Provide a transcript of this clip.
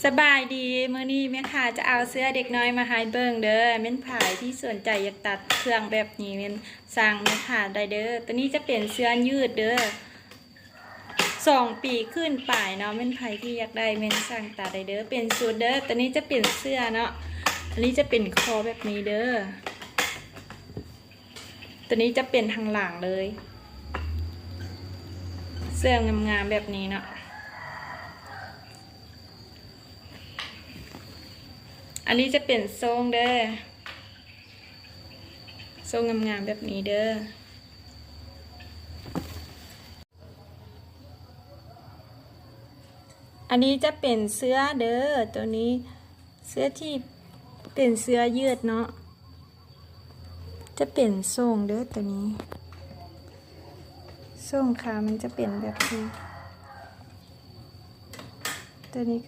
ສະບາຍດີ ມື້ນີ້ແມ່ຄ້າຈະເອົາເສື້ອເດັກນ້ອຍມາໃຫ້ເບິ່ງເດີ. ແມ່ນໃຜທີ່ສົນໃຈຢາກຕັດເຄື່ອງແບບນີ້ ແມ່ນສັ່ງແມ່ຄ້າໄດ້ເດີ. ໂຕນີ້ຈະເປັນເສື້ອຍືດເດີ ສອງປີຂຶ້ນໄປເນາະ. ແມ່ນໃຜທີ່ຢາກໄດ້ ແມ່ນສັ່ງຕັດໄດ້ເດີ ເປັນຊຸດເດີ. ໂຕນີ້ຈະເປັນເສື້ອເນາະ ອັນນີ້ຈະເປັນຄໍແບບນີ້ເດີ. ໂຕນີ້ຈະເປັນທາງຫຼັງເລີຍ ເສື້ອງາມໆແບບນີ້ເນາະ. ອັນນີ້ຈະເປັນໂສ້ງເດີ ໂສ້ງງາມໆແບບນີ້ເດີ. ອັນນີ້ຈະເປັນເສື້ອເດີ ໂຕນີ້ເສື້ອທີ່ເປັນເສື້ອຍືດເນາະ ຈະເປັນໂສ້ງເດີ. ໂຕນີ້ໂສ້ງຂາມັນຈະເປັນແບບນີ້ ໂຕນີ້ກໍ